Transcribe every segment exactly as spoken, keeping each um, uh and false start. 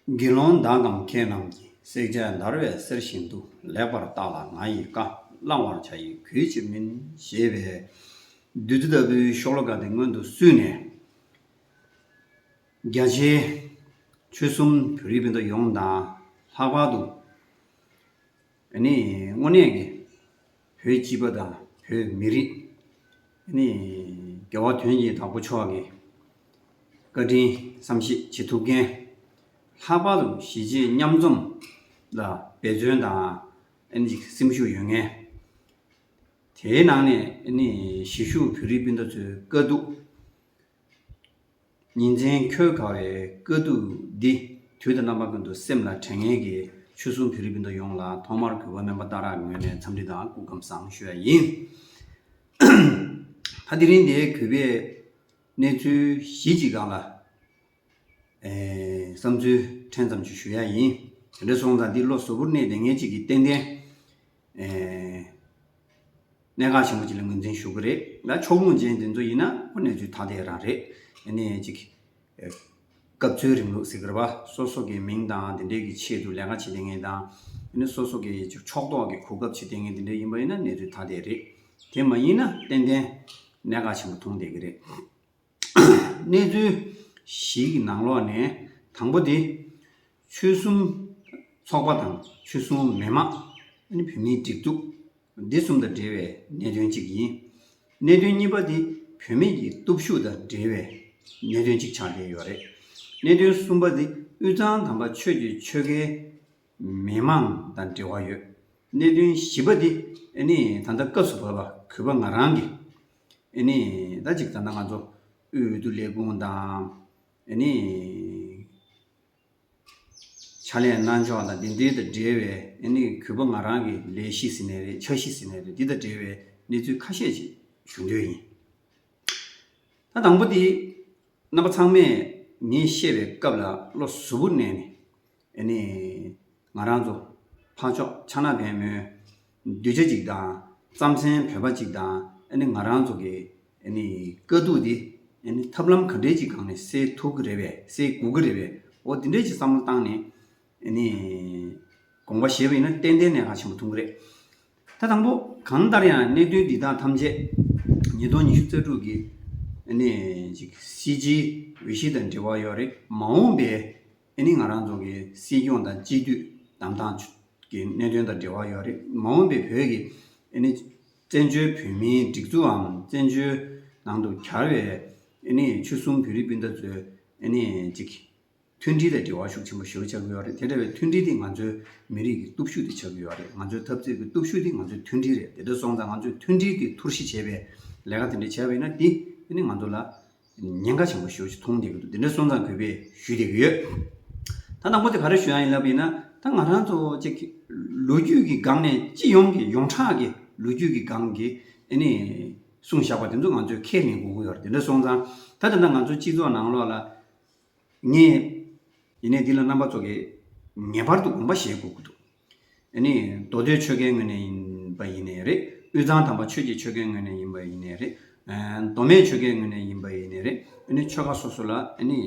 དགེ་སློང་དག་གམ་མཁས་རྣམས་ཀྱིས། བསྲེག་བཅད་འདར་བའི་གསེར་བཞིན་དུ། ལེགས་པར་བརྟགས་ལ་ང་ཡི་བཀའ། བླང་བར་བྱ་ཡི་གུས་ཕྱིར་མིན། ཞེས་པའི་བདུད་རྩི་ལྟ་བུའི་ཤོ་ལོ་ཀ་དེ་སྔོན་དུ་བསུས་ནས། རྒྱ་ཆེའི་ཆོལ་གསུམ་བོད་རིགས་སྤུན་ཟླ་ཡོངས་དང་། ལྷག་པར་དུ་ཨ་ནི་དངོས་གནས་ཀྱི་བོད་སྤྱི་པ་དང་བོད་མི་རིགས་ཨ་ནི་རྒྱལ་བ་དོན་གྱི་བདག་པོ་མཆོག་གི་བཀའ་དྲིན་བསམ་ཤེས་བྱེད་ཐུབ་མཁན། ལྷག་པར་དུ་གཞིས་བྱེས་མཉམ་འཛོམས་ལ་འབད་བརྩོན་དང་ཨ་ནི་སེམས་ཤུགས་ཡོད་མཁན། དེའི་ནང་ནས་ཨ་ནི་གཞིས་བཞུགས་བོད་རིགས་སྤུན་ཟླ་ཚོའི་དཀའ་སྡུག་ཉིན་མཚན་འཁྱོལ་དཀའ་བའི་དཀའ་སྡུག་འདི་དུས་དང་རྣམ་པ་ཀུན་ཏུ་སེམས་ལ་དྲན་མཁན་གྱི་ཆོལ་གསུམ་བོད་རིགས་སྤུན་ཟླ་ཡོངས་ལ་ཐོག་མར་གུས་པ་སྨན་པ་སྟག་རག་གི་ངོས་ནས་འཚམས་འདྲི་དང་སྐུ་ཁམས་བཟང་ཞུ་ཡ་ཡིན། ད་དེ་རིང་འདིའི་གུས་པའི་གནས་ཚུལ་གཞི་གཅིག་སྒང་ལ་ཨེ་བསམ་ཚུལ་ཕྲན་ཙམ་ཅིག་ཞུ་ཡ་ཡིན། དེ་འདྲ་སོང་ཙང་འདི་བློ་གཟུ་བོར་གནས་བསྡད་མཁན་ཅིག་གིས་ཏན་ཏན་ཨེ་གནད་འགག་ཆེན་པོ་ཅིག་ལ་ངོས་འཛིན་ཞུ་གི་རེད། ད་ཕྱོགས་ལྷུང་ཅན་དེ་ཚོ་ཡིན་ན་ཁོ་གནས་ཚུལ་ཐ་དད་རང་རེད། ཨ་ནི་ཅིག་ཨེ་སྐབས་འཚོལ་རིང་ལུགས་ཟེར་གི་རེད་པ། སོ་སོ་གི་མིང་དང་དེ་འདྲའི་གི་ཆེད་དུ་ལས་ཀ་བྱེད་བསྡད་མཁན་དང་། ཨ་ནི་སོ་སོ་གི་ཅིག་ཕྱོགས་གཏོགས་ཀྱི་གོ་སྐབས་བྱེད་བསྡད་མཁན་དེ་འདྲ་ཡིན་པ་ཡིན་ན་གནས་ཚུལ་ཐ་དད་རེད། དེ་མ་ཡིན་ན་ཏན་ཏན་གནད་འགག་ཆེན་པོ་མཐོང་བསྡད་ཀྱི་རེད། གནས་ཚུལ་བཞི་གི་ནང་ལོགས་ནས་དང་པོ་དེ། ཆོལ་གསུམ་ཚོགས་པ་དང་ཆོལ་གསུམ་མི་མང་། ཨ་ནི་བོད་མིའི་སྒྲིག་འཛུགས། འདི་གསུམ་དང་འབྲེལ་བའི་གནད་དོན་གཅིག་ཡིན། གནད་དོན་གཉིས་པ་དེ་བུད་མེད་ཀྱི་སྟོབས་ཤུགས་དང་འབྲེལ་བའི་གནད་དོན་གཅིག་ཆགས་བསྡད་ཡོད་རེད། གནད་དོན་གསུམ་པ་དེ་དབུས་གཙང་དམ་པ་ཆོས་ཀྱི་ཆོལ་ཁའི་མི་མང་དང་འབྲེལ་བ་ཡོད། གནད་དོན་བཞི་པ་དེ་ཨ་ནི་ད་ལྟ་སྐབས་སུ་བབས་པ་གུས་པ་ང་རང་གིས་ཨ་ནི་ད་ཅིག་ད་ལྟ་ང་ཚོ་དབུས་འོས་བསྡུ་ལས་ཁུངས་དང་ཨ་ནི་ཕྱག་ལས་གནང་ཕྱོགས་དང་འདི་འདྲའི་དང་འབྲེལ་བའི་ཨ་ནི་གུས་པ་ང་རང་གི་ལས་གཞི་ཟེར་ནའི་རེད། འཆར་གཞི་ཟེར་ནའི་རེད། འདི་དང་འབྲེལ་བའི་གནས་ཚུལ་ཁ་ཤས་ཅིག་ཞུ་འདོད་ཡིན། ད་དང་པོ་དེ་རྣམ་པ་ཚང་མས་ངས་བཤད་པའི་སྐབས་ལ་བློ་གཟུ་བོར་གནས་ནས། ཨ་ནི་ང་རང་ཚོ་འཕགས་མཆོག་ཕྱག་ན་པདྨོའི་གདུལ་བྱ་ཅིག་དང་རྩམ་ཟན་བོད་པ་ཅིག་དང་། ཨ་ནི་ང་རང་ཚོ་གི་ཨ་ནི་དཀའ་སྡུག་འདི་ཨ་ནི་ཐབས་ལམ་ག་འདྲའི་ཅིག་སྒང་ནས་སེལ་ཐུབ་ཀྱི་རེད་པས། སེལ་དགོས་ཀྱི་རེད་པས། འོ་དེ་འདྲའི་ཅིག་བསམ་བློ་བཏང་ནས་ཨ་ནི་དགོངས་པ་བཞེས་པ་ཡིན་ན་ཏན་ཏན་གནད་འགག་ཆེན་པོ་མཐོང་གི་རེད། ད་དང་པོ་གང་ལྟར་ཡང་གནད་དོན་འདི་དག་ཐམས་ཅད་ཉིས་སྟོང་ཉི་ཤུ་རྩ་དྲུག་གི་ཨ་ནི་ཅིག་སྲིད་སྤྱིའི་འོས་གཞི་དང་འབྲེལ་བ་ཡོད་རེད། མ་འོངས་པའི་ཨ་ནི་ང་རང་ཚོ་གི་སྲིད་སྐྱོང་དང་སྤྱི་འཐུས་བདམས་སྟངས་ཀྱི་གནད་དོན་དང་འབྲེལ་བ་ཡོད་རེད། མ་འོངས་པའི་བོད་ཀྱི་ཨ་ནི་བཙན་བྱོལ་བོད་མིའི་སྒྲིག་འཛུགས་འམ་བཙན་བྱོལ་ནང་དུ་གྱར་བའི་ཨ་ནི་ཆོལ་གསུམ་བོད་རིགས་སྤུན་ཟླ་ཚོའི་ཨ་ནི་ཅིག་མཐུན་སྒྲིལ་དང་འབྲེལ་བ་ཤུགས་ཆེན་པོ་ཞེ་པོ་ཆགས་ཀྱི་ཡོད་རེད། དེ་འདྲ་བའི་མཐུན་སྒྲིལ་དེ་ང་ཚོའི་མི་རིགས་ཀྱི་སྟོབས་ཤུགས་དེ་ཆགས་ཀྱི་ཡོད་རེད། ང་ཚོའི་འཐབ་རྩོད་ཀྱི་སྟོབས་ཤུགས་དེ་ང་ཚོའི་མཐུན་སྒྲིལ་རེད། དེ་འདྲ་སོང་ཙང་ང་ཚོས་མཐུན་སྒྲིལ་དེ་མཐོར་བཤིག་བྱས་པའི་ལས་ཀ་དེ་འདྲ་བྱས་པ་ཡིན་ན་དེ་ཨ་ནི་ང་ཚོ་ལ་ཉེན་ཁ་ཆེན་པོ་ཞེ་པོ་ཅིག་མཐོང་བསྡད་ཀྱི་འདུག་དེ་འདྲ་སོང་ཙང་གུས་པས་ཞུ་བསྡད་ཀྱི་ཡོད། ད་དང་པོ་དེ་ག་རེ་ཞུ་ཡ་ཡིན་ལབ་པ་ཡིན་ན། ད་ང་རང་ཚོ་ཅིག་ལོ་རྒྱུས་ཀྱི་སྒང་ནས་སྤྱི་ཡོངས་ཀྱི་ཡོངས་གྲགས་ཀྱི་ལོ་རྒྱུས་ཀྱི་སྒང་གི་ཨ་ནི་གསུངས་བཞག་པ་དེ་ཚོ་ང་ཚོས་ཁས་ལེན་དགོས་ཀྱི་ཡོད་རེད། དེ་འདྲ་སོང་ཙང་ད་ད་ལྟ་ང་ཚོ་སྤྱི་ཚོགས་ནང་ལོགས་ལ་ངས་ཡིན་ནའི་འདི་ལ་རྣམ་པ་ཚོ་གིས་ངེས་པར་དུ་དགོངས་པ་བཞེས་དགོས་ཀྱི་འདུག་ཨ་ནི་མདོ་སྟོད་ཆོལ་ཁའི་ངོས་ནས་ཡིན་པ་ཡིན་ནའི་རེད། དབུས་གཙང་དམ་པ་ཆོས་ཀྱི་ཆོལ་ཁའི་ངོས་ནས་ཡིན་པ་ཡིན་ནའི་རེད། ཨ་མདོ་སྨད་ཆོལ་ཁའི་ངོས་ནས་ཡིན་པ་ཡིན་ནའི་རེད། ཨ་ནི་ཆོལ་ཁ་སོ་སོ་ལ་ཨ་ནི་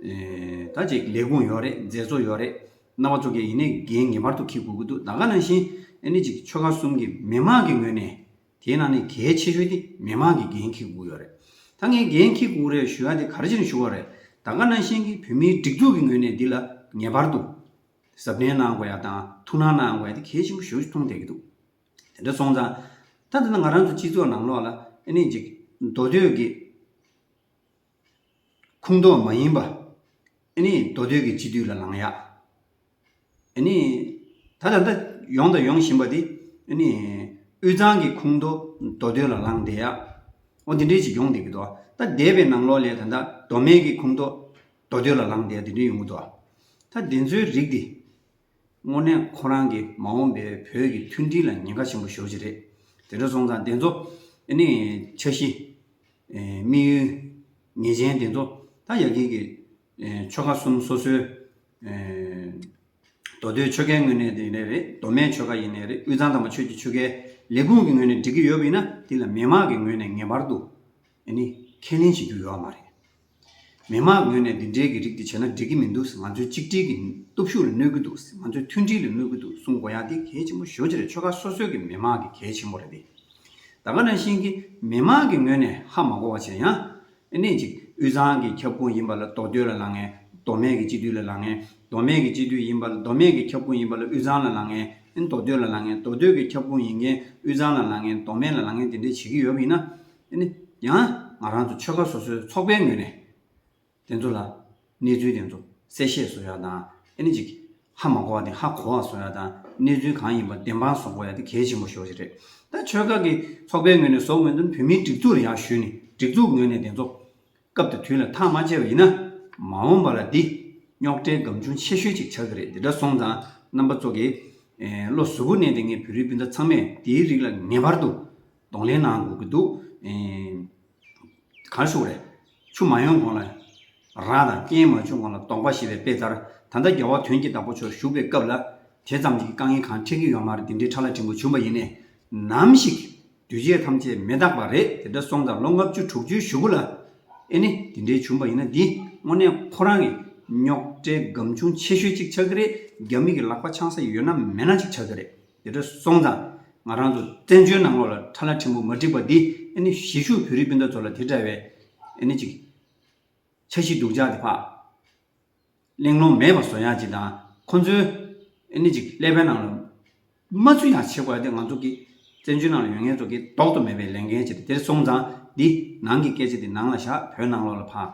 ཨེ་ད་ཅིག་ལས་ཁུངས་ཡོད་རེད། མཛད་གཙོ་ཡོད་རེད། རྣམ་པ་ཚོ་གིས་ཡིན་ནའི་འགན་ངེས་པར་དུ་འཁྱེར་དགོས་ཀྱི་འདུག་ད་ག་ནང་བཞིན་ཨ་ནི་ཅིག་ཆོལ་ཁ་གསུམ་གྱི་མི་མང་གི་ངོས་ནས། དེའི་ནང་ནས་གལ་ཆེ་ཤོས་དེ་མི་མང་གིས་འགན་འཁྱེར་དགོས་ཡོད་རེད། ད་ངས་འགན་འཁྱེར་དགོས་རེད་ཞུ་ཡ་དེ་ག་རེ་བྱས་ནས་ཞུ་བ་རེད། ད་ག་ནང་བཞིན་གྱི་བོད་མིའི་སྒྲིག་འཛུགས་ཀྱི་ངོས་ནས་འདི་ལ་ངེས་པར་དུ་གཟབ་ནན་གནང་དགོས་ཡ་དང་ཐུགས་སྣང་གནང་དགོས་ཡ་དེ་གལ་ཆེན་པོ་ཞེ་པོ་ཅིག་མཐོང་བསྡད་ཀྱི་འདུག་དེ་འདྲ་སོང་ཙང་ད་ལྟ་ང་རང་ཚོ་སྤྱི་ཚོགས་ནང་ལོགས་ལ་ཨ་ནི་ཅིག་མདོ་སྟོད་ཀྱི་ཁོངས་གཏོགས་མ་ཡིན་པ་ཨ་ནི་མདོ་སྟོད་ཀྱི་སྤྱི་འཐུས་ལ་ལངས་ཡ། ཨ་ནི་ད་ད་ལྟ་ཡོང་དང་ཡོང་བཞིན་པ་དེ་ཨ་ནི་དབུས་གཙང་གི་ཁོངས་གཏོགས་མདོ་སྟོད་ལ་ལངས་བསྡད་ཡ། འོ་འདི་འདྲའི་ཅིག་ཡོང་བསྡད་ཀྱི་འདུག་ད་འདས་པའི་ནང་ལོགས་ལ་ད་ལྟ་མདོ་སྨད་ཀྱི་ཁོངས་གཏོགས་མདོ་སྟོད་ལ་ལངས་བསྡད་ཡ་འདི་འདྲའི་ཡོང་གི་འདུག་ད་དེ་ཚོའི་རིགས་དེ་དངོས་གནས་ཁོ་རང་གི་མ་འོངས་པའི་བོད་ཀྱི་མཐུན་སྒྲིལ་ལ་ཉེན་ཁ་ཆེན་པོ་ཞེ་པོ་ཅིག་རེད། དེ་འདྲ་སོང་ཙང་དེ་ཚོ་ཨ་ནི་འཆར་གཞི་ཨེ་དམིགས་ཡུལ་ངེས་ཅན་དེ་ཚོ་ད་ཡ་གི་གི་ཨེ་ཆོལ་ཁ་གསུམ་སོ་སོའི་ཨེ་མདོ་སྟོད་ཆོལ་ཁའི་ངོས་ནས་ཡིན་ནའི་རེད། མདོ་སྨད་ཆོལ་ཁ་ཡིན་ནའི་རེད། དབུས་གཙང་དམ་པ་ཆོས་ཀྱི་ཆོལ་ཁའི་ལས་ཁུངས་ཀྱི་ངོས་ནས་འགྲིག་གི་ཡོད་པ་ཡིན་ན་དེ་ལ་མི་མང་གི་ངོས་ནས་ངེས་པར་དུ་ཨ་ནི་ཁས་ལེན་བྱེད་རྒྱུ་ཡོད་མ་རེད། མི་མང་ངོས་ནས་འདི་འདྲའི་གི་རིགས་འདི་བྱས་ན་འགྲིག་གི་མི་འདུག་ང་ཚོའི་གཅིག་སྒྲིལ་གྱི་སྟོབས་ཤུགས་ལ་གནོད་ཀྱི་འདུག་ང་ཚོའི་མཐུན་སྒྲིལ་ལ་གནོད་ཀྱི་འདུག་གསུང་དགོས་ཡ་དེ་གལ་ཆེན་པོ་ཞེ་པོ་ཅིག་རེད། ཆོལ་ཁ་སོ་སོའི་གི་མི་མང་གི་གལ་ཆེན་པོ་རེད་དེ། ད་ག་ནང་བཞིན་གྱི་མི་མང་གི་ངོས་ནས་ཧ་མ་གོ་བ་བྱས་ཡང་། ཨེ་ནས་ཅིག་དབུས་གཙང་གི་ཁྱབ་ཁོངས་ཡིན་པ་ལ་མདོ་སྟོད་ལ་ལངས་མཁན། མདོ་སྨད་ཀྱི་སྤྱི་འཐུས་ལ་ལངས་མཁན། མདོ་སྨད་ཀྱི་སྤྱི་འཐུས་ཡིན་པ་ལ་མདོ་སྨད་ཀྱི་ཁྱབ་ཁོངས་ཡིན་པ་ལ་དབུས་གཙང་ལ་ལངས་མཁན། ཨེ་མདོ་སྟོད་ལ་ལངས་མཁན། མདོ་སྟོད་ཀྱི་ཁྱབ་ཁོངས་ཡིན་མཁན་དབུས་གཙང་ལ་ལངས་མཁན། མདོ་སྨད་ལ་ལངས་མཁན་དེ་འདྲས་བྱེད་ཀྱི་ཡོད་པ་ཡིན་ན། ཨེ་ནས་ཡང་ང་རང་ཚོ་ཆོལ་ཁ་སོ་སོའི་ཚོགས་པའི་ངོས་ནས། དེ་ཚོ་ལ་གནས་ཚུལ་དེ་ཚོ་གསལ་བཤད་བཟོ་ཡ་དང་། ཨེ་ནི་ཅིག་ཧ་མ་གོ་བ་དེ་ཧ་གོ་བ་བཟོ་ཡ་དང་། གནས་ཚུལ་གང་ཡིན་པ་བདེན་དཔང་བཟོ་དགོས་ཡ་དེ་གལ་ཆེན་པོ་ཞེ་པོ་ཅིག་རེད། ད་ཆོལ་ཁ་གི་ཚོགས་པའི་ངོས་ནས་བཟོ་དགོས་དོན་བོད་མིའི་སྒྲིག་འཛུགས་ལ་ཡར་ཞུས་ནས། སྒྲིག་འཛུགས་ངོས་ནས་དེ་ཚོ་སྐབས་དང་དུས་ལ་ཐག་མ་བཅད་པ་ཡིན་ན། མ་འོངས་པ་ལ་འདི་རྙོག་དྲའི་སྒམ་ཆུང་ཆེ་ཤོས་ཅིག་ཆགས་ཀྱི་རེད། དེ་འདྲ་སོང་ཙང་རྣམ་པ་ཚོ་གིས་ཨེ་བློ་གཟུ་བོར་གནས་ཏེ། ངས་བོད་རིགས་སྤུན་ཟླ་ཚང་མས་དེའི་རིགས་ལ་ངེས་པར་དུ་གདོང་ལེན་གནང་དགོས་ཀྱི་འདུག་ཨེ། ག་རེ་ཞུ་དགོས་རེད། ཆུ་མ་ཡོང་གོང་ལ་ར་དང་། རྐྱེན་མ་བྱུང་གོང་ལ་དོགས་པ་ཞེས་པའི་དཔེ་ལྟར། ད་ལྟ་རྒྱལ་བ་དོན་གྱི་བདག་པོ་མཆོག་བཞུགས་པའི་སྐབས་ལ་དེ་ཙམ་གྱི་དཀའ་ངལ་གང་འཕྲད་ཀྱི་ཡོད་མ་རེད། དེ་འདྲའི་ཁྲ་ལ་ཕྲན་བུ་བྱུང་བ་ཡིན་ནའི། ནམ་ཞིག་དུས་བྱས་ཐམས་ཅད་མི་རྟག་པ་རེད། དེ་འདྲ་སོང་ཙང་ལོ་ལྔ་བཅུ་དྲུག་ཅུའི་གཞུག་གུ་ལ་ཨེ་ནི་དེ་འདྲའི་བྱུང་བ་ཡིན་ན། འདི་དངོས་གནས་ཁོ་རང་གི་རྙོག་དྲའི་སྒམ་ཆུང་ཆེ་ཤོས་གཅིག་ཆགས་ཀྱི་རེད། རྒྱ་མི་གི་ལག་པ་འཆང་ས་ཡོད་ན་མེད་ན་གཅིག་ཆགས་ཀྱི་རེད། དེ་འདྲ་སོང་ཙང་ང་རང་ཚོ་བཙན་བྱོལ་ནང་ལོགས་ལ་ཁྲ་ལ་ཕྲན་བུ་མ་འགྲིག་པ་འདི་ཨེ་ནི་གཞིས་བཞུགས་བོད་རིགས་སྤུན་ཟླ་ཚོ་ལ་དེ་འདྲ་བའི་ཨེ་ནི་ཅིག་འཆར་གཞི་སྡུག་ཅག་དེ་ཕར་གླེང་སློང་མེད་པ་བཟོ་ཡག་ཅིག་དང་། ཁོང་ཚོའི་ཨེ་ནི་ཅིག་ཀླད་པའི་ནང་ལ་མ་ཚུད་ཡག་བྱེད་དགོས་ཡ་དེ་ང་ཚོ་གི་བཙན་བྱོལ་ནང་ལ་ཡོད་མཁན་ཚོ་གི་ལྡོག་ཏུ་མེད་པའི་ལས་འགན་ཅིག་རེད། དེར་སོང་ཙང་འདི་ནང་གི་སྐད་ཆ་དེ་ནང་ལ་བཞག་བོད་ནང་ལོགས་ལ་ཕར་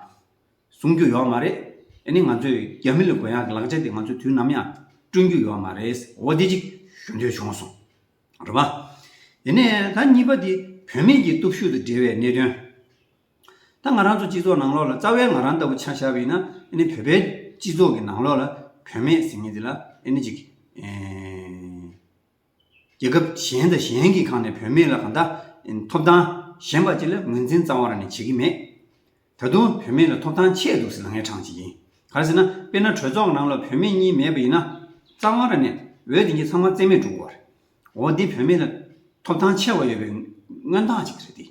གསུང་རྒྱུ་ཡོད་མ་རེད། ཨེ་ནི་ང་ཚོས་རྒྱ་མི་ལ་དགོས་ཡག་གི་ལག་ཆ་དེ་ང་ཚོས་དུས་ནམ་ཡང་བསྐྲུན་རྒྱུ་ཡོད་མ་རེད། འོ་དེ་ཅིག་ཞུ་འདོད་བྱུང་སོང་། རེད་པ། དེ་ནས་ད་གཉིས་པ་དེ་བུད་མེད་ཀྱི་སྟོབས་ཤུགས་དང་འབྲེལ་བའི་གནད་དོན། ད་ང་རང་ཚོ་སྤྱི་ཚོགས་ནང་ལོགས་ལ་རྩ་བའི་ང་རང་ལྟ་བུ་ཆ་བཞག་པ་ཡིན་ན། ཨེ་ནི་བོད་པའི་སྤྱི་ཚོགས་ཀྱི་ནང་ལོགས་ལ་བུད་མེད་ཟེར་མཁན་དེ་ལ་ཨེ་ནི་ཅིག་ཨེ། རྒྱལ་ཁབ་གཞན་དང་གཞན་གྱི་སྒང་ནས་བུད་མེད་ལ་གང་ལྟར་ཐོབ་ཐང་གཞན་པ་ཅིག་ལ་ངོས་འཛིན་རྩ་བ་རང་ནས་བྱེད་ཀྱི་མེད། ད་དུང་བུད་མེད་ལ་ཐོབ་ཐང་ཆེ་འདུག་ཟེར་ལབ་མཁན་གྲངས་ཅིག་ཡིན། ག་རེ་ཟེར་ན། དཔེར་ན་གྲོས་ཚོགས་ནང་ལ་བུད་མེད་གཉིས་མེད་པ་ཡིན་ན། རྩ་བ་རང་ནས་འོས་དེ་གཉིས་ཚང་མ་རྩིས་མེད་འགྲོ་གི་རེད། འོ་འདི་བུད་མེད་ལ་ཐོབ་ཐང་ཆེ་བ་ཡོད་པའི་མངོན་རྟགས་ཅིག་རེད་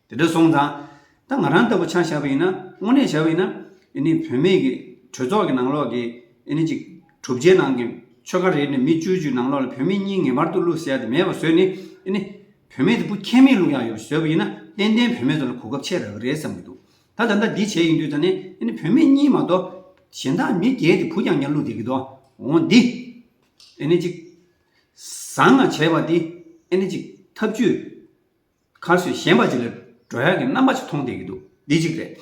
དེ། དེ་འདྲ་སོང་ཙང་། ད་ང་རང་ལྟ་བུ་ཆ་བཞག་པ་ཡིན་ན། དངོས་གནས་བྱས་པ་ཡིན་ན། ཨེ་ནི་བུད་མེད་ཀྱི་གྲོས་ཚོགས་ཀྱི་ནང་ལོགས་ཀྱི་ཨེ་ནི་ཅིག་གྲུབ་ཆའི་ནང་གི་ཆོལ་ཁ་རེ་ནས་མི་བཅུ་བཅུའི་ནང་ལོགས་ལ་བུད་མེད་གཉིས་ངེས་པར་དུ་བླུགས་ཟེར་ཡ་དེ་མེད་པ་བཟོས་ནས། ཨེ་ནི་བུད་མེད་དེ་བུ་ཁྱད་མེད་བླུགས་ཡ་ཡོད་བཟོས་པ་ཡིན་ན། ཏན་ཏན་བུད་མེད་ཚོ་ལ་གོ་སྐབས་ཆེ་རག་གི་རེད་བསམ་གྱི་འདུག་ད་ད་ལྟ་འདི་བྱས་ཡིན་དུས་ད་ནི་ཨེ་ནི་བུད་མེད་གཉིས་མ་གཏོགས་གཞན་དག་མི་བརྒྱད་དེ་བུ་རྐྱང་རྐྱང་བླུགས་བསྡད་ཀྱི་འདུག་འོ་འདི་ཨེ་ནི་ཅིག་བཟང་ང་བྱས་པ་འདི་ཨེ་ནི་ཅིག་ཐབས་ཇུས་ཁར་སོས་གཞན་པ་ཅིག་ལ་འགྲོ་ཡག་གི་རྣམ་པ་ཅིག་མཐོང་བསྡད་ཀྱི་འདུག་འདི་གཅིག་རེད།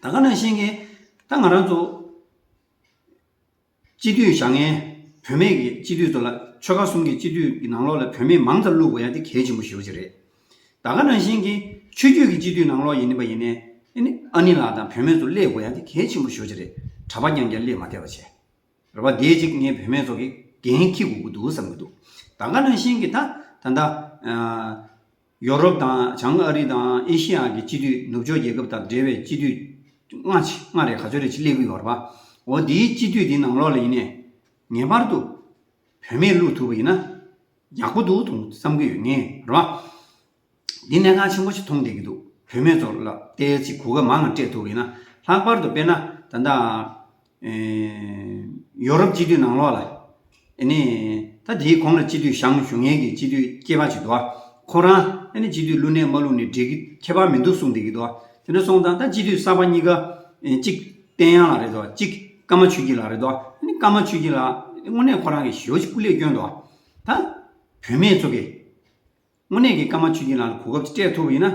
ད་ག་ནང་བཞིན་གྱི་ད་ང་རང་ཚོ་སྤྱི་འཐུས་བཞེངས་མཁན་བུད་མེད་ཀྱི་སྤྱི་འཐུས་ཚོ་ལ། ཆོལ་ཁ་གསུམ་གྱི་སྤྱི་འཐུས་ཀྱི་ནང་ལོགས་ལ་བུད་མེད་མང་ཙམ་བླུགས་དགོས་ཡ་དེ་གལ་ཆེན་པོ་ཞེ་པོ་ཅིག་རེད། ད་ག་ནང་བཞིན་གྱི་ཆོས་བརྒྱུད་ཀྱི་སྤྱི་འཐུས་ནང་ལོགས་ཡིན་པ་ཡིན་ནའི་ཨ་ནི་ཨ་ནེ་ལགས་དང་བུད་མེད་ཚོ་སླེབས་དགོས་ཡ་དེ་གལ་ཆེན་པོ་ཞེ་པོ་ཅིག་རེད། གྲྭ་པ་རྐྱང་རྐྱང་སླེབས་མ་བསྡད་པ་བྱས། རེད་པ། དེའི་གཅིག་ངས་བུད་མེད་ཚོ་གི་འགན་འཁྱེར་དགོས་ཀྱི་འདུག་བསམ་གྱི་འདུག་ད་ག་ནང་བཞིན་གྱི་ད་ད་ལྟ་ཨ་ཡོ་རོབ་དང་བྱང་ཨ་རི་དང་ཨེ་ཤི་ཡ་གི་སྤྱི་འཐུས། ནུབ་ཕྱོགས་རྒྱལ་ཁབ་དང་འབྲེལ་བའི་སྤྱི་འཐུས་ལྔ་ཅིག་ལྔ་རེ་ག་ཚོད་རེ་ཅིག་སླེབས་ཀྱི་ཡོད་རེད་པ། འོ་དེའི་སྤྱི་འཐུས་དེའི་ནང་ལོགས་ལ་ཡིན་ནའི་ངེས་པར་དུ་བུད་མེད་བླུགས་ཐུབ་པ་ཡིན་ན་ཡག་པོ་འདུག་དུ་བསམ་གྱི་ཡོད། ངས་རེད་པ། འདི་གནད་འགག་ཆེན་པོ་ཞིག་མཐོང་བསྡད་ཀྱི་འདུག་བུད་མེད་ཚོ་ལ་ཏོག་ཙམ་གོ་སྐབས་མང་ཙམ་སྤྲད་ཐུབ་པ་ཡིན་ན། ལྷག་པར་དུ་དཔེར་ན་ད་ལྟ་ཨེ་ཡོ་རོབ་སྤྱི་འཐུས་ནང་ལོགས་ལ་ཨེ་ནི་ད་དེའི་གོང་ལ་སྤྱི་འཐུས་བཞེངས་བཞུགས་མཁན་གྱི་སྤྱི་འཐུས་སྐྱེས་པ་ཅིག་འདུག་ཁོ་རང་ཨེ་ནི་སྤྱི་འཐུས་བླུགས་ནས་མ་བླུགས་ནས་འགྲིག་གི་ཁྱད་པར་མི་འདུག་གསུངས་བསྡད་ཀྱི་འདུག་དེ་འདྲ་སོང་ཙང་ད་སྤྱི་འཐུས་གསར་པ་གཉིས་ཀ་ཨེ་གཅིག་བསྟན་དབྱངས་ལགས་རེད་འདུག་གཅིག་ཀརྨ་ཆོས་སྐྱིད་ལགས་རེད་འདུག་ཨེ་ནི་ཀརྨ་ཆོས་སྐྱིད་ལགས་དངོས་གནས་ཁོ་རང་གིས་ཞེ་པོ་ཅིག་སྐུ་ལས་བསྐྱོན་འདུག་ད་བུད་མེད་ཚོ་གིས་དངོས་གནས་ཀྱི་ཀརྨ་ཆོས་སྐྱིད་ལགས་ལ་གོ་སྐབས་སྤྲད་ཐུབ་པ་ཡིན་ན།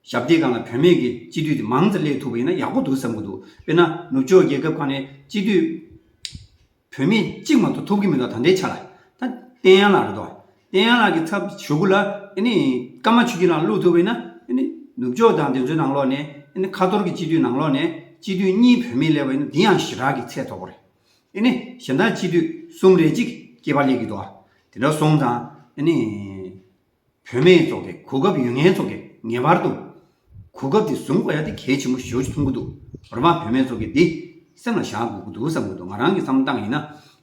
ཞབས་སྟེགས་སྒང་ལ་བུད་མེད་ཀྱི་སྤྱི་འཐུས་དེ་མང་ཙམ་སླེབས་ཐུབ་པ་ཡིན་ན་ཡག་པོ་འདུག་བསམ་གྱི་འདུག་དཔེར་ན་ནུབ་ཕྱོགས་རྒྱལ་ཁབ་ཁག་ནས་སྤྱི་འཐུས་བུད་མེད་གཅིག་མ་གཏོགས་ཐོབ་ཀྱི་མི་འདུག་ད་ལྟའི་ཆ་ལ། ད་བསྟན་དབྱངས་ལགས་རེད་འདུག་བསྟན་དབྱངས་ལགས་ཀྱི་ཚབ་གཞུག་གུ་ལ་ཨེ་ནི་ཀརྨ་ཆོས་སྐྱིད་ལགས་བླུགས་ཐུབ་པ་ཡིན་ན། ཨེ་ནི་ནུབ་ཕྱོགས་དང་དེ་ཚོའི་ནང་ལོགས་ནས། ཨེ་ནི་ཁ་ཐོར་གྱི་སྤྱི་འཐུས་ནང་ལོགས་ནས་སྤྱི་འཐུས་གཉིས་བུད་མེད་སླེབས་པ་ཡིན་ན་འདི་ཡང་ཞེ་དྲག་གི་ཚད་མཐོ་པོ་རེད། ཨེ་ནི་གཞན་དག་སྤྱི་འཐུས་གསུམ་རེ་གཅིག་སྐྱེས་པ་སླེབས་ཀྱི་འདུག་དེ་འདྲ་སོང་ཙང་ཨེ་ནི། བུད་མེད་ཚོ་གི་གོ་སྐབས་ཡོད་མཁན་ཚོ་གི་ངེས་པར་དུ་གོ་སྐབས་དེ་བཟུང་དགོས་ཡ་དེ་གལ་ཆེན་པོ་ཞེ་པོ་ཅིག་མཐོང་གི་འདུག་རེད་པ། བུད་མེད་ཚོ་གི་འདི་སེམས་ལ་བཞག་དགོས་ཀྱི་འདུག་བསམ་གྱི་འདུག་ང་རང་གི་བསམ་བློ་བཏང་ཡིན་ན།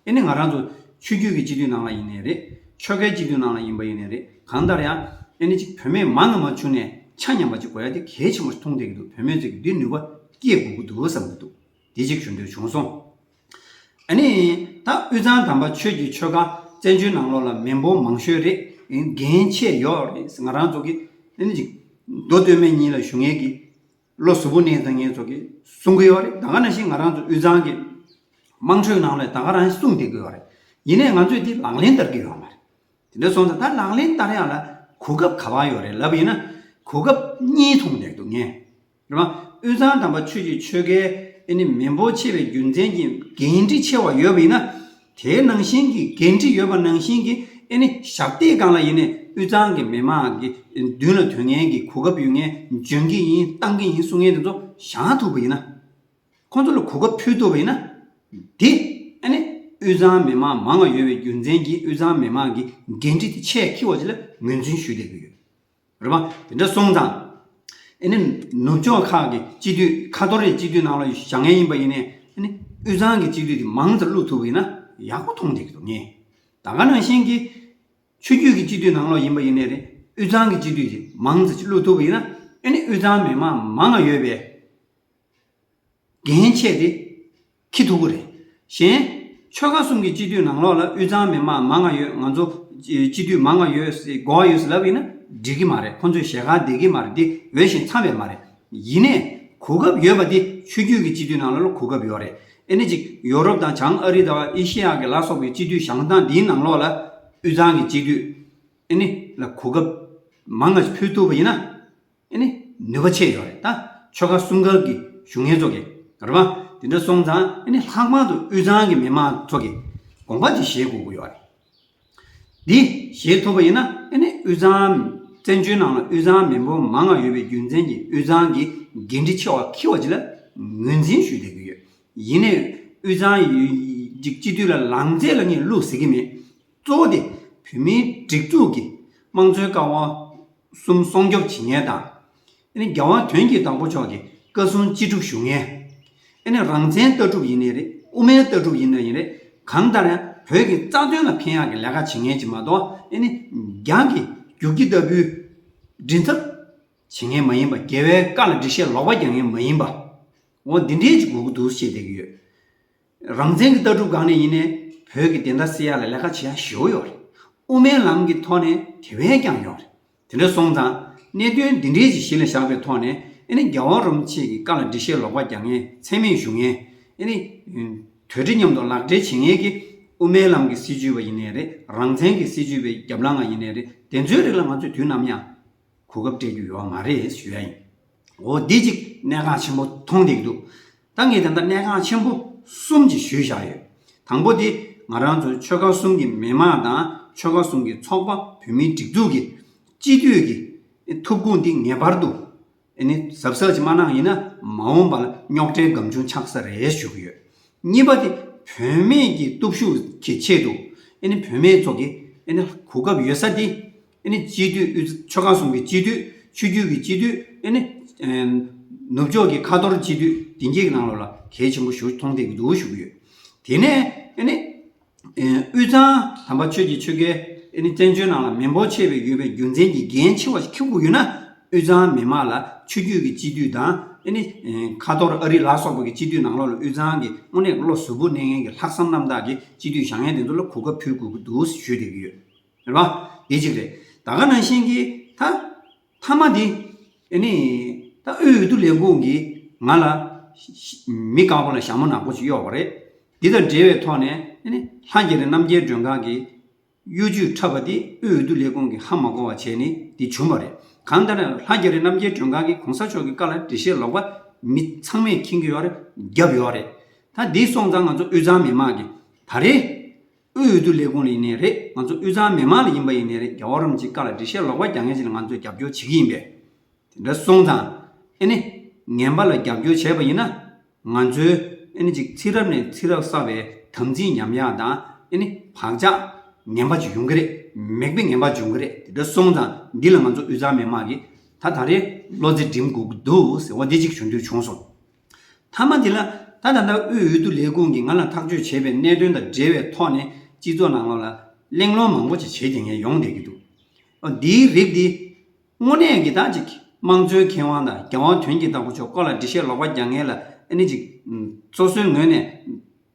ཨེ་ནི་ང་རང་ཚོ་ཆོས་བརྒྱུད་ཀྱི་སྤྱི་འཐུས་ནང་ལ་ཡིན་ནའི་རེད། ཆོལ་ཁའི་སྤྱི་འཐུས་ནང་ལ་ཡིན་པ་ཡིན་ནའི་རེད། གང་ལྟར་ཡང་ཨེ་ནི་ཅིག་བུད་མེད་མང་ང་མང་བྱུང་ནས་ཆ་མཉམ་པ་ཅིག་དགོས་ཡ་དེ་གལ་ཆེན་པོ་ཞིག་མཐོང་བསྡད་ཀྱི་འདུག་བུད་མེད་ཚོ་གི་འདི་ནུས་པ་ སྐྱེ་དགོས་ཀྱི་འདུག་བསམ་གྱི་འདུག་དེ་གཅིག་ཞུ་འདོད་བྱུང་སོང་། ཨ་ནི། ད་དབུས་གཙང་དམ་པ་ཆོས་ཀྱི་ཆོལ་ཁ་བཙན་བྱོལ་ནང་ལོགས་ལ་མི་འབོར་མང་ཤོས་རེད། འགན་ཆེ་ཡོད་རེད། ང་རང་ཚོ་གི་ཨ་ནི་ཅིག་མདོ་སྟོད་སྨད་གཉིས་ལ་བཞུགས་མཁན་གྱི་བློ་གཟུ་བོ་གནས་ཚང་མཁན་ཚོ་གི་གསུང་གི་ཡོད་རེད། ད་ག་ནང་བཞིན་ང་རང་ཚོ་དབུས་གཙང་གི་དམངས་ཁྲོད་ནང་ལ་ད་ག་རང་གསུང་བསྡད་ཀྱི་ཡོད་རེད། ཡིན་ནའི་ང་ཚོས་འདི་ལག་ལེན་བསྟར་གྱི་ཡོད་མ་རེད། དེ་འདྲ་སོང་ཙང་ད་ལག་ལེན་བསྟར་ཡག་ལ་གོ་སྐབས་ག་པར་ཡོད་རེད་ལབ་ཡིན་ན། གོ་སྐབས་གཉིས་མཐོང་བསྡད་འདུག་ངས། རེད་བ། དབུས་གཙང་དམ་པ་ཆོས་ཀྱི་ཆོལ་ཁའི་ཨ་ནི་མི་འབོར་ཆེ་བའི་རྒྱུ་མཚན་གྱིས་འགན་འཁྲི་ཆེ་བ་ཡོད་པ་ཡིན་ན། དེའི་ནང་བཞིན་གྱི་འགན་འཁྲི་ཡོད་པ་ནང་བཞིན་གྱི་ཨ་ནི་ཞབས་སྟེགས་སྒང་ལ་ཡིན་ནའི་དབུས་གཙང་གི་མི་མང་གི་མདུན་ལ་ཐོན་མཁན་གྱི་གོ་སྐབས་ཡོད་མཁན། འཇོན་གྱི་ཡིན། བཏང་གི་ཡིན་གསུང་མཁན་དེ་ཚོ་བཞག་ཐུབ་པ་ཡིན་ན། ཁོང་ཚོ་ལ་གོ་སྐབས་ཕུལ་ཐུབ་པ་ཡིན་ན། དེ་ཨ་ནི་དབུས་གཙང་མི་མང་མང་བ་ཡོད་པའི་རྒྱུ་མཚན་གྱིས་དབུས་གཙང་མི་མང་གི་འགན་འཁྲི་དེ་ཆེས་འཁྱེར་བ་ཅིག་ལ་ངོས་འཛིན་ཞུ་བསྡད་ཀྱི་ཡོད། རེད་པ། དེ་འདྲ་སོང་ཙང་། ཨ་ནི་ནུབ་ཕྱོགས་ཁག་གི་སྤྱི་འཐུས། ཁ་ཐོར་གྱི་སྤྱི་འཐུས་ནང་ལ་བཞག་མཁན་ཡིན་པ་ཡིན་ནའི་ཨ་ནི་དབུས་གཙང་གི་སྤྱི་འཐུས་དེ་མང་ཙམ་བླུག་ཐུབ་པ་ཡིན་ན་ཡག་པོ་མཐོང་བསྡད་ཀྱི་འདུག་ངས། ད་ག་ནང་བཞིན་གྱི་ཆོས་བརྒྱུད་ཀྱི་སྤྱི་འཐུས་ནང་ལོགས་ཡིན་པ་ཡིན་ནའི་རེད། དབུས་གཙང་གི་སྤྱི་འཐུས་དེ་མང་ཙམ་ཅིག་བླུག་ཐུབ་པ་ཡིན་ན། ཨ་ནི་དབུས་གཙང་མི་མང་མང་བ་ཡོད་པའི་འགན་ཆེ་དེ་འཁྱེར་ཐུབ་ཀྱི་རེད། གཞན་ཆོལ་ཁ་གསུམ་གྱི་སྤྱི་འཐུས་ནང་ལོགས་ལ་དབུས་གཙང་མི་མང་མང་བ་ཡོད། ང་ཚོ་སྤྱི་འཐུས་མང་བ་ཡོད་ཟེར། གོ་བ་ཡོད་ཟེར་ལབ་ཡིན་ན་འགྲིག་གི་མ་རེད། ཁོང་ཚོའི་ཞལ་ཁ་བསྡད་ཀྱི་མ་རེད། དེ་འོས་ཤིང་འཚམས་པའི་མ་རེད། ཡིན་ནའི་གོ་སྐབས་ཡོད་པ་དེ་ཆོས་བརྒྱུད་ཀྱི་སྤྱི་འཐུས་ནང་ལོགས་ལ་གོ་སྐབས་ཡོད་རེད། ཨ་ནི་ཅིག་ཡོ་རོབ་དང་བྱང་ཨ་རི་དང་ཨེ་ཤི་ཡ་གི་ལ་སོགས་པའི་སྤྱི་འཐུས་བཞེངས་སྟངས་འདིའི་ནང་ལོགས་ལ་དབུས་གཙང་གི་སྤྱི་འཐུས་ཨ་ནི་ལ་གོ་སྐབས་མང་ང་ཕུལ་ཐུབ་པ་ཡིན་ན། ཨ་ནི་ནུས་པ་ཆེ་ཡོད་རེད། ད་ཆོལ་ཁ་གསུམ་ཀ་གི་གཞུང་ངན་ཚོ་གི་རེད་པ། དེ་འདྲ་སོང་ཙང་ཨ་ནི་ལྷག་པར་དུ་དབུས་གཙང་གི་མི་མང་ཚོ་གི་དགོངས་པ་དེ་བཞེས་དགོས་ཀྱི་ཡོད་རེད། འདི་བཞེས་ཐུབ་པ་ཡིན་ན་ཨ་ནི་དབུས་གཙང་། བཙན་བྱོལ་ནང་ལ་དབུས་གཙང་མི་འབོར་མང་ང་ཡོད་པའི་རྒྱུ་མཚན་གྱིས་དབུས་གཙང་གི་འགན་འཁྲི་ཆེ་བ་འཁྱེར་བ་ཅིག་ལ་ངོས་འཛིན་ཞུས་བསྡད་ཀྱི་ཡོད། ཡིན་ནའི་དབུས་གཙང་ཡུལ་གཅིག་སྤྱི་འཐུས་ལ་ལངས་ཚད་ལ་ངས་བླུག་ཟེར་གྱི་མེད། གཙོ་བོ་དེ་བོད་མིའི་སྒྲིག་འཛུགས་ཀྱི་དམངས་གཙོའི་ཀ་བ་གསུམ་སྲུང་སྐྱོབ་བྱེད་མཁན་དང་། ཨ་ནི་རྒྱལ་བ་དོན་གྱི་བདག་པོ་མཆོག་གི་བཀའ་གསུང་ཅི་སྒྲུབ་ཞུ་མཁན། ཨ་ནི་རང་བཙན་ལྟ་གྲུབ་ཡིན་ནའི་རེད། དབུ་མའི་ལྟ་གྲུབ་ཡིན་ན་ཡིན་རེད། གང་ལྟར་ཡང་བོད་ཀྱི་རྩ་དོན་ལ་ཕན་ཡག་གི་ལས་ཀ་བྱེད་མཁན་ཅིག་མ་གཏོགས། ཨ་ནི་རྒྱ་གི་རྒྱུག་ཁྱི་ལྟ་བུའི་མགྲིན་ཚབ་བྱེད་མཁན་མ་ཡིན་པ། རྒྱལ་བའི་བཀའ་ལ་འགྲེལ་བཤད་ལོག་པ་རྒྱག་མཁན་མ་ཡིན་པ། འོ་འདི་འདྲའི་ཅིག་དགོས་ཀྱི་འདུག་བཤད་བསྡད་ཀྱི་ཡོད། རང་བཙན་གྱི་ལྟ་གྲུབ་སྒང་ནས་ཡིན་ནའི་བོད་ཀྱི་བདེན་མཐའ་གསལ་ཡག་ལ་ལས་ཀ་བྱེད་ཡག་ཞེ་པོ་ཡོད་རེད། དབུ་མའི་ལམ་གྱི་ཐོག་ནས་དེ་བས་ཀྱང་ཡོད་རེད། དེ་འདྲ་སོང་ཙང་གནད་དོན་འདི་འདྲའི་ཅིག་གཞི་ལ་བཞག་པའི་ཐོག་ནས། ཨ་ནི་རྒྱལ་བ་རིན་པོ་ཆེ་གི་བཀའ་ལ་འགྲེལ་བཤད་ལོག་པ་རྒྱག་མཁན། མཚན་སྨད་ཞུ་མཁན། ཨ་ནི་དོལ་ཁྲི་མཉམ་དུ་ལག་སྦྲེལ་བྱེད་མཁན་གྱི་དབུ་མའི་ལམ་གྱི་སྲིད་བྱུས་པ་ཡིན་ནའི་རེད། རང་བཙན་གྱི་སྲིད་བྱུས་པའི་རྒྱབ་ལངས་པ་ཡིན་ནའི་རེད། དེ་ཚོའི་རིགས་ལ་ང་ཚོས་དུས་ནམ་ཡང་གོ་སྐབས་སྤྲད་རྒྱུ་ཡོད་མ་རེད་ཞུ་ཡ་ཡིན། འོ་འདི་གཅིག་གནད་འགག་ཆེན་པོ་མཐོང་བསྡད་ཀྱི་འདུག་ད་ངས་ད་ལྟ་གནད་འགག་ཆེན་པོ་གསུམ་ཅིག་ཞུས་བཞག་ཡོད། དང་པོ་དེ་ང་རང་ཚོ་ཆོལ་ཁ་གསུམ་གྱི་མི་མང་དང་ཆོལ་ཁ་གསུམ་གྱི་ཚོགས་པ། བོད་མིའི་སྒྲིག་འཛུགས་ཀྱི་སྤྱི་འཐུས་ཀྱི་ཐུགས་དགོངས་འདི་ངེས་པར་དུ་ཨ་ནི་གཟབ་གཟབ་ཅིག་མ་གནང་ཡིན་ན། མ་འོངས་པ་ལ་རྙོག་དྲའི་སྒམ་ཆུང་ཆགས་ས་རེད་ཞུ་གི་ཡོད། གཉིས་པ་དེ་བུད་མེད་ཀྱི་སྟོབས་ཤུགས་ཀྱི་ཆེད་དུ། ཨ་ནི་བུད་མེད་ཚོ་གི་ཨ་ནི་གོ་སྐབས་ཡོད་ས་དེ། ཨ་ནི་སྤྱི་འཐུས། ཆོལ་ཁ་གསུམ་གྱི་སྤྱི་འཐུས། ཆོས་བརྒྱུད་ཀྱི་སྤྱི་འཐུས། ཨ་ནི་ནུབ་ཕྱོགས་ཀྱི་ཁ་ཐོར་སྤྱི་འཐུས་དེ་གའི་ནང་ལོགས་ལ་གལ་ཆེན་པོ་ཞིག་མཐོང་བསྡད་ཀྱི་འདུག་ཞུ་གི་ཡོད། དེ་ནས་ཨ་ནི། ཨེ། དབུས་གཙང་དམ་པ་ཆོས་ཀྱི་ཆོལ་ཁའི་ཨ་ནི་བཙན་བྱོལ་ནང་ལ་མི་འབོར་ཆེ་བའི་ཡོད་པའི་རྒྱུ་མཚན་གྱིས་འགན་ཆེ་བ་ཞིག་འཁྱེར་དགོས་ཡོད་ན། དབུས་གཙང་མི་མང་ལ་ཆོས་བརྒྱུད་ཀྱི་སྤྱི་འཐུས་དང་། ཨ་ནི་ཁ་ཐོར་ཨ་རི་ལ་སོགས་པ་གི་སྤྱི་འཐུས་ནང་ལོགས་ལ་དབུས་གཙང་གི་དངོས་གནས་བློ་གཟུ་བོར་གནས་མཁན་གྱི་ལྷག་བསམ་རྣམ་དག་གི་སྤྱི་འཐུས་བཞེངས་མཁན་དེ་ཚོ་ལ་གོ་སྐབས་ཕུལ་དགོས་ཀྱི་འདུག་ཞུས་བསྡད་ཀྱི་ཡོད། རེད་པ། དེ་གཅིག་རེད། ད་ག་ནང་བཞིན་གྱི་ད། མཐའ་མ་དེ། ཨ་ནི། ད་དབུས་འོས་བསྡུ་ལས་ཁུངས་ཀྱིས་ང་ལ་མི་དཀར་པོ་ལ་ཞྭ་མོ་ནག་པོ་ཞིག་གཡོགས་པ་རེད། འདི་དང་འབྲེལ་བའི་ཐོག་ནས། ཨ་ནི་ལྷ་རྒྱ་རི་རྣམ་རྒྱལ་སྒྲོན་ཁང་གི་གཡོ་ཇུས་འཁྲབ་པ་དེ་དབུས་འོས་བསྡུ་ལས་ཁུངས་ཀྱིས་ཧ་མ་གོ་བ་བྱས་ནས་འདི་བྱུང་བ་རེད། གང་ལྟར་ལྷ་རྒྱ་རི་རྣམ་རྒྱལ་སྒྲོན་ཁང་གིས་གོང་ས་མཆོག་གི་བཀའ་ལ་འགྲེལ་བཤད་ལོག་པ་མི་ཚང་མས་མཁྱེན་གྱི་ཡོད་རེད། བརྒྱབ་ཡོད་རེད། ད་འདི་སོང་ཙང་ང་ཚོ་དབུས་གཙང་མི་མང་གིས་ད་རེས། དབུས་འོས་བསྡུ་ལས་ཁུངས་ལ་ཡིན་ནའི་རེད། ང་ཚོ་དབུས་གཙང་མི་མང་ལ་ཡིན་པ་ཡིན་ནའི་རེད། རྒྱལ་བ་རིན་པོ་ཆེའི་བཀའ་ལ་འགྲེལ་བཤད་ལོག་པ་རྒྱག་མཁན་ཞིག་ལ་ང་ཚོས་རྒྱབ་སྐྱོར་བྱེད་ཀྱི་ཡིན་པས། དེ་འདྲ་སོང་ཙང་། ཨེ་ནི། ངན་པ་ལ་རྒྱབ་སྐྱོར་བྱས་པ་ཡིན་ན། ང་ཚོའི་ཨེ་ནི་ཅིག་ཚེ་རབས་ནས་ཚེ་རབས་བསགས་པའི་དམ་ཚིག་ཉམས་ཡག་དང་། ཨེ་ནི་བག་ཆགས་ངན་པ་ཅིག་ཡོང་གི་རེད། མེད་པའི་ངན་པ་ཅིག་ཡོང་གི་རེད། དེ་འདྲ་སོང་ཙང་འདི་ལ་ང་ཚོ་དབུས་གཙང་མི་མང་གིས་ད་ད་རེས་བློ་རྩེ་སྒྲིམ་དགོས་ཀྱི་འདུག་ཟེར་བ་འདི་གཅིག་ཞུ་འདོད་བྱུང་སོང་། མཐའ་མ་འདི་ལ་ད་ད་ལྟ་དབུས་འོས་བསྡུ་ལས་ཁུངས་ཀྱིས་ང་ལ་ཐག་གཅོད་བྱས་པའི་གནད་དོན་དང་འབྲེལ་བའི་ཐོག་ནས་སྤྱི་ཚོགས་ནང་ལོགས་ལ་གླེང་སློང་མང་པོ་ཅིག་བྱེད་བསྡད་མཁན་ཡོང་བསྡད་ཀྱི་འདུག་འདིའི་རིགས་འདི་དངོས་གནས་ཀྱི་ད་ཅིག་ དམངས་གཙོའི་མཁས་དབང་དང་རྒྱལ་དབང་དོན་གྱི་བདག་པོ་མཆོག་སྐོར་ལ་འགྲེལ་བཤད་ལོག་པ་རྒྱག་མཁན་ལ་ཨ་ནི་ཅིག་སོ་སོའི་ངོས་ནས་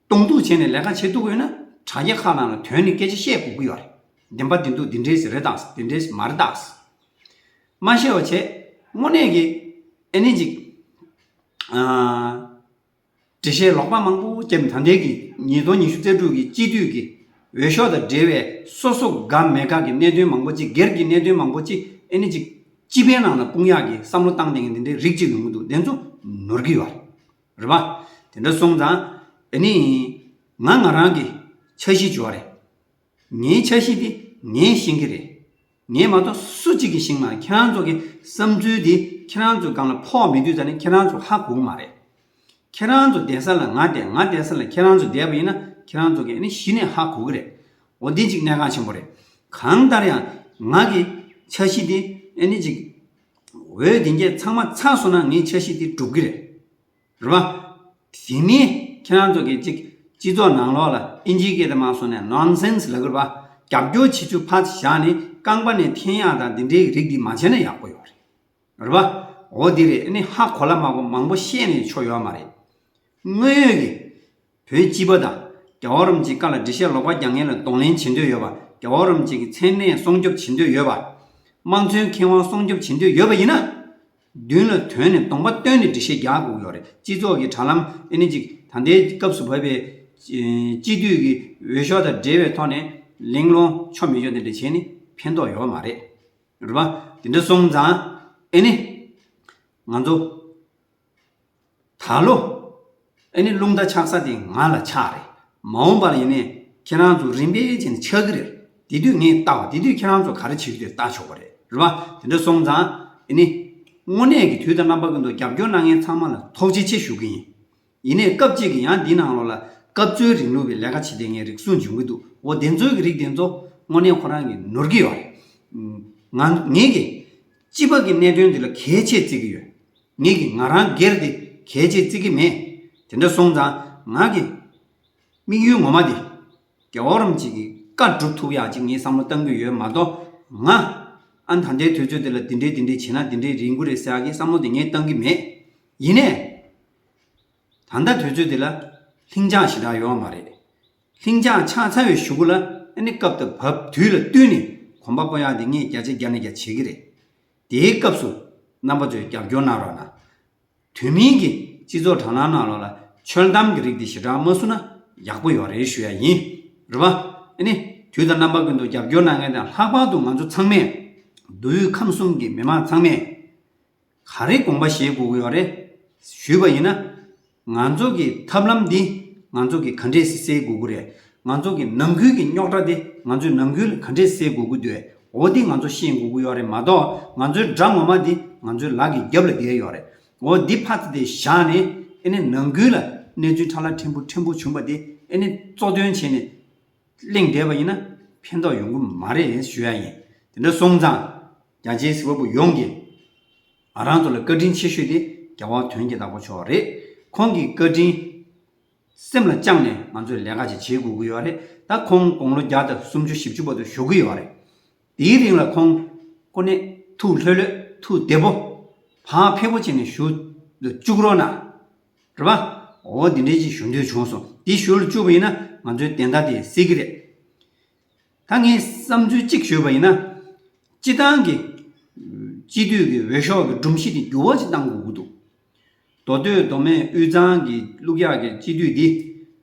གདོང་གཏུག་བྱས་ནས་ལས་ཀ་བྱེད་ཐུབ་ཀྱི་ཡོད་ན། དྲ་རྒྱ་ཁག་ནང་ལ་དོན་ནི་སྐད་ཆ་བཤད་དགོས་ཀྱི་ཡོད་རེད། བདེན་པ་བདེན་འདུག་འདི་འདྲས་རེད་དང་འདི་འདྲས་མ་རེད་དང་མ་བཤད་པ་བྱས། དངོས་གནས་ཀྱི་ཨ་ནི་ཅིག་ཨ། འགྲེལ་བཤད་ལོག་པ་མང་པོ་བརྒྱབ་ནས། ད་ལྟའི་གི་ཉིས་སྟོང་ཉི་ཤུ་རྩ་དྲུག་གི་སྤྱི་འཐུས་ཀྱི་འོས་ཤོག་དང་འབྲེལ་བའི་སོ་སོ་དགའ་མི་དགའ་གི་གནད་དོན་མང་པོ་ཅིག་སྒེར་གྱི་གནད་དོན་མང་པོ་ཅིག་ཨེ་ནི་ཅིག་སྤྱི་པའི་ནང་ལ་སྤུངས་ཡག་གི་བསམ་བློ་བཏང་བསྡད་མཁན་དེ་འདྲའི་རིགས་ཅིག་ཡོང་གི་འདུག་དེ་ཚོ་ནོར་གྱི་ཡོད་རེད། རེད་པ། དེ་འདྲ་སོང་ཙང་ཨེ་ནི་ང་ང་རང་གི་འཆར་གཞི་བྱོས་རེད། ངའི་འཆར་གཞི་དེ་ངས་ཤེས་ཀྱི་རེད། ངས་མ་གཏོགས་སུ་གཅིག་གིས་ཤེས་མ་རེད། ཁྱེད་རང་ཚོ་གི་བསམ་ཚུལ་དེ་ཁྱེད་རང་ཚོའི་སྒང་ལ་ཕོག་མི་དུས་ཙ་ནས་ཁྱེད་རང་ཚོ་ཧ་གོ་གི་མ་རེད། ཁྱེད་རང་ཚོ་བསྡད་ས་ལ་ང་བསྡད། ང་བསྡད་ས་ལ་ཁྱེད་རང་ཚོ་བསྡད་པ་ཡིན་ན་ཁྱེད་རང་ཚོ་གི་ཨ་ནི་གཞི་ནས་ཧ་གོ་གི་རེད། འོ་འདི་གཅིག་གནད་འགག་ཆེན་པོ་རེད། གང་ལྟར་ཡང་ང་གི་འཆར་གཞི་དེ་ཨ་ནི་ཅིག་འོས་བསྡུ་མཁན་ཚང་མ་ཚར་སོང་ན་ངའི་འཆར་གཞི་དེ་འགྲུབ་གི་རེད། རེད་པ། དེ་ནས་ཁྱེད་རང་ཚོ་གིས་ཅིག་སྤྱི་ཚོགས་ནང་ལོགས་ལ་ཨིན་ཇིའི་སྐད་དུ་མར་སོང་ནས་ནོན་སེན་སི་ལབ་ཀྱི་རེད་པ། རྒྱབ་སྐྱོར་བྱེད་ཚུལ་ཕར་བཞག་ནས་རྐང་པ་ནས་འཐེན་ཡག་དང་འདི་འདྲའི་རིགས་འདི་མ་བྱས་ན་ཡག་པོ་ཡོད་རེད། རེད་པ། འོ་འདི་རེད། ཨ་ནི་ཧ་གོ་ལ་མ་གོ་མང་པོ་བཤད་ནས་ཆོ་ཡོད་མ་རེད། དངོས་ཡོད་ཀྱི་བོད་སྤྱི་པ་དང་རྒྱལ་བ་རིན་པོ་ཆེའི་བཀའ་ལ་འགྲེལ་བཤད་ལོག་པ་རྒྱག་མཁན་ལ་གདོང་ལེན་བྱེད་འདོད་ཡོད་པ། རྒྱལ་བ་རིན་པོ་ཆེ་གི་མཚན་གནས་སྲུང་སྐྱོབ་བྱེད་འདོད་ཡོད་པ། དམངས་གཙོའི་མཁས་དབང་སྲུང་སྐྱོབ་བྱེད་འདོད་ཡོད་པ་ཡིན་ན། མདུན་ལ་ཐོན་ནས་གདོང་པ་སྟོན་ནས་འགྲེལ་བཤད་རྒྱག་དགོས་ཀྱི་ཡོད་རེད། སྤྱི་ཚོགས་ཀྱི་དྲ་ལམ་ཨེ་ནི་ཅིག་ད་ལྟའི་སྐབས་སུ་བབས་པའི་སྤྱི་འཐུས་ཀྱི་འོས་ཤོག་དང་འབྲེལ་བའི་ཐོག་ནས་གླེང་སློང་ཆོ་མི་ཆོ་དེ་འདྲ་བྱས་ནས་ཕན་ཐོགས་ཡོད་མ་རེད། རེད་པ། དེ་འདྲ་སོང་ཙང་ཨེ་ནི་ང་ཚོ་ད་ལོ་ཨེ་ནི་རླུང་རྟ་ཆགས་ས་དེ་ང་ལ་ཆགས་རེད། མ་འོངས་པ་ལ་ཡིན་ནའི་ཁྱེད་རང་ཚོ་རིམ་པས་བྱས་ནས་ཆགས་ཀྱི་རེད། དེ་དུས་ངས་ལྟ་བ་དེ་དུས་ཁྱེད་རང་ཚོ་ག་རེ་བྱེད་ཀྱི་འདུག་ལྟ་ཆོག་པ་རེད། རེད་པ། དེ་འདྲ་སོང་ཙང་ཨེ་ནི་དངོས་གནས་ཀྱི་དུས་དང་རྣམ་པ་ཀུན་ཏུ་རྒྱབ་སྐྱོར་གནང་མཁན་ཚང་མ་ལ་ཐུགས་རྗེ་ཆེ་ཞུ་གི་ཡིན། ཡིན་ནའི་སྐབས་གཅིག་གི་ཡང་འདི་ནང་ལོགས་ལ་སྐབས་འཚོལ་རིང་ལུགས་པའི་ལས་ཀ་བྱེད་བསྡད་མཁན་རིགས་གསུམ་འབྱུང་གི་འདུག་འོ་དེ་ཚོའི་གི་རིགས་དེ་ཚོ་དངོས་གནས་ཁོ་རང་གི་ནོར་གི་ཡོད་རེད། ང་ངེད་ཀྱི་སྤྱི་པ་གི་གནད་དོན་འདི་ལ་གལ་ཆེ་བརྩི་གི་ཡོད། ངེད་ཀྱི་ང་རང་སྒེར་དེ་གལ་ཆེ་བརྩི་གི་མེད། དེ་འདྲ་སོང་ཙང་ང་གི་དམིགས་ཡུལ་ངོ་མ་དེ་རྒྱལ་བ་རིན་པོ་ཆེ་གི་བཀའ་སྒྲུབ་ཐུབ་ཡག་ཅིག་ངས་བསམ་བློ་གཏང་གི་ཡོད་མ་གཏོགས། ང་ཨ་ད་ལྟའི་དུས་ཚོད་འདི་ལ་འདི་འདྲའི་འདི་འདྲའི་བྱས་ན་འདི་འདྲའི་རིང་པོ་རེད་ཟེར་ཡག་གི་བསམ་བློ་དེ་ངས་གཏང་གི་མེད། ཡིན་ནའི། ད་ལྟ་དུས་ཚོད་འདི་ལ་ལྷིང་འཇགས་ཞེ་དྲག་ཡོད་མ་རེད། ལྷིང་འཇགས་ཆགས་ཚར་བའི་གཞུག་གུ་ལ་ཨ་ནི་སྐབས་དང་བབ་དུས་ལ་བསྟུན་ནས་གོམ་པ་སྤོ་ཡག་འདི་ངས་བརྒྱ་ཆ་བརྒྱ་ནས་བརྒྱ་བྱེད་ཀྱི་རེད། དེའི་སྐབས་སུ་རྣམ་པ་ཚོས་རྒྱབ་སྐྱོར་གནང་རོགས་གནང་། དུས་མིན་གྱི་སྤྱི་ཚོགས་དྲ་ལམ་ནང་ལོགས་ལ་འཆོལ་གཏམ་གྱི་རིགས་འདི་ཞེ་དྲག་མ་བཟོ་ན་ཡག་པོ་ཡོད་རེད་ཞུ་ཡ་ཡིན། རེད་པ། ཨ་ནི་དུས་དང་རྣམ་པ་ཀུན་ཏུ་རྒྱབ་སྐྱོར་གནང་མཁན་དང་། ལྷག་པར་དུ་ང་ཚོ་ཚང་མས་མདོ་དབུས་ཁམས་གསུམ་གྱི་མི་མང་ཚང་མས་ག་རེ་དགོངས་པ་བཞེས་དགོས་ཀྱི་ཡོད་རེད་ཞུས་པ་ཡིན་ན། ང་ཚོ་གི་ཐབས་ལམ་འདི་ང་ཚོ་གི་ག་འདྲས་སེ་སེལ་དགོས་ཀྱི་རེད། ང་ཚོ་གི་ནང་ཁུལ་གྱི་རྙོག་དྲ་འདི་ང་ཚོས་ནང་ཁུལ་ལ་ག་འདྲས་སེལ་དགོས་ཀྱི་འདུག་འོ་འདི་ང་ཚོ་ཤེས་དགོས་ཀྱི་ཡོད་རེད་མ་གཏོགས། ང་ཚོའི་དགྲ་ངོ་མ་འདི་ང་ཚོའི་ལག་གི་རྒྱབ་ལ་བསྡད་ཡོད་རེད། འོ་འདི་ཕར་ཚུར་དེ་བཞག་ནས་ཨེ་ནི་ནང་ཁུལ་ལ་གནས་ཚུལ་ཁྲ་ལ་ཕྲན་བུ་ཕྲན་བུ་བྱུང་བ་འདི་ཨེ་ནི་གཙོ་དོན་བྱས་ནས་གླེང་བསྡད་པ་ཡིན་ན་ཕན་ཐོགས་ཡོང་གི་མ་རེད་ཞུ་ཡ་ཡིན། དེ་འདྲ་སོང་ཙང་རྒྱ་ཆེའི་གཟིགས་པ་པོ་ཡོངས་ཀྱིས་ང་རང་ཚོ་ལ་བཀའ་དྲིན་ཆེ་ཤོས་དེ་རྒྱལ་བ་དོན་གྱི་བདག་པོ་མཆོག་རེད། ཁོང་གི་བཀའ་དྲིན་སེམས་ལ་བཅངས་ནས་ང་ཚོས་ལས་ཀ་ཅིག་བྱེད་དགོས་ཀྱི་ཡོད་རེད། ད་ཁོང་དགུང་ལོ་བརྒྱ་དང་སུམ་ཅུ་བཞི་བཅུ་བར་དུ་བཞུགས་ཀྱི་ཡོད་རེད། དེའི་རིང་ལ་ཁོང་ཀུན་ནས་ཐུགས་ལྷོད་ལྷོད་ཐུགས་བདེ་པོ་བག་ཕེབས་པོ་བྱས་ནས་བཞུགས་འདུག་བཅུག་རོགས་གནང་། རེད་པ། འོ་འདི་འདྲས་ཅིག་ཞུ་འདོད་བྱུང་སོང་། འདི་ཞུ་ལ་བཅུག་པ་ཡིན་ན་ང་ཚོའི་བདེན་མཐའ་དེ་གསལ་གྱི་རེད། ད་ངས་བསམ་ཚུལ་གཅིག་ཞུས་པ་ཡིན་ན། སྤྱི་བཏང་གི་སྤྱི་འཐུས་ཀྱི་འོས་ཤོག་གི་སྒྲོམ་གཞི་དེ་འགྱུར་བ་ཅིག་གཏང་དགོས་ཀྱི་འདུག་མདོ་སྟོད་མདོ་སྨད་དབུས་གཙང་གི་བླུག་ཡག་གི་སྤྱི་འཐུས་འདི་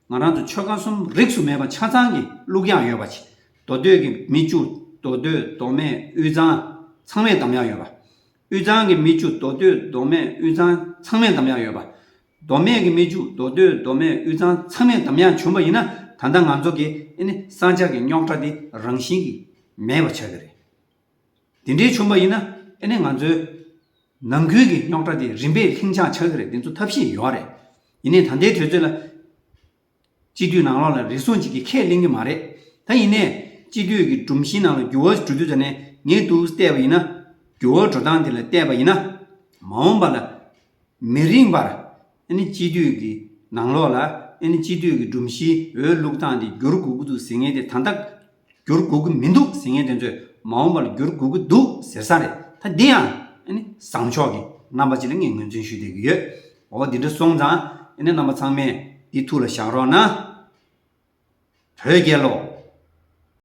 ང་རང་ཚོ་ཆོལ་ཁ་གསུམ་རིས་སུ་མེད་པ་ཆ་ཚང་གི་བླུག་ཡག་ཡོད་པ་ཅིག་མདོ་སྟོད་ཀྱི་མི་བཅུ་མདོ་སྟོད་མདོ་སྨད་དབུས་གཙང་ཚང་མས་གདམ་ཡག་ཡོད་པ། དབུས་གཙང་གི་མི་བཅུ་མདོ་སྟོད་མདོ་སྨད་དབུས་གཙང་ཚང་མས་གདམ་ཡག་ཡོད་པ། མདོ་སྨད་ཀྱི་མི་བཅུ་མདོ་སྟོད་མདོ་སྨད་དབུས་གཙང་ཚང་མས་གདམ་ཡག་བྱུང་བ་ཡིན་ན། ད་ལྟ་ང་ཚོ་གི་ཨེ་ནི་ས་ཆ་གི་རྙོག་དྲ་འདི་རང་བཞིན་གྱིས་མེད་པ་ཆགས་ཀྱི་རེད། དེ་འདྲའི་བྱུང་བ་ཡིན་ན་ཨེ་ནི་ང་ཚོའི་ནང་ཁུལ་གྱི་རྙོག་དྲ་དེ་རིམ་པས་ལྷིང་འཇགས་ཆགས་ཀྱི་རེད། དེ་ཚོ་ཐབས་ཤེས་ཡོད་རེད། ཡིན་ནའི་ད་ལྟའི་དུས་ཚོད་ལ་སྤྱི་འཐུས་ནང་ལོགས་ལ་རེ་ཟུང་ཅིག་གིས་ཁས་ལེན་གྱི་མ་རེད། ད་ཡིན་ནའི་སྤྱི་འཐུས་ཀྱི་སྒྲོམ་གཞི་ནང་ལ་འགྱུར་བ་འགྲོ་དུས་ཙ་ནས་ངས་འདུག་བལྟས་པ་ཡིན་ན། འགྱུར་བ་འགྲོ་སྟངས་དེ་ལ་བལྟས་པ་ཡིན་ན། མ་འོངས་པ་ལ་མི་རིང་བར་ཨ་ནི་སྤྱི་འཐུས་ཀྱི་ནང་ལོགས་ལ་ཨ་ནི་སྤྱི་འཐུས་ཀྱི་སྒྲོམ་གཞིའི་འོས་བླུག་སྟངས་དེ་འགྱུར་དགོས་ཀྱི་འདུག་ཟེར་མཁན་དེ། ད་ལྟ་འགྱུར་དགོས་ཀྱི་མི་འདུག་ཟེར་མཁན་དེ་ཚོས་མ་འོངས་པ་ལ་འགྱུར་དགོས་ཀྱི་འདུག་ཟེར་ས་རེད། ད་འདི་ཡང་ ཨ་ནི་བཟང་ཕྱོགས་ཀྱི་རྣམ་པ་ཅིག་ལ་ངས་ངོས་འཛིན་ཞུ་བསྡད་ཀྱི་ཡོད། འོ་འདི་འདྲ་སོང་ཙང་ཨ་ནི་རྣམ་པ་ཚང་མས་འདི་ཐུགས་ལ་བཞག་རོགས་གནང་། བོད་རྒྱལ་ལོ།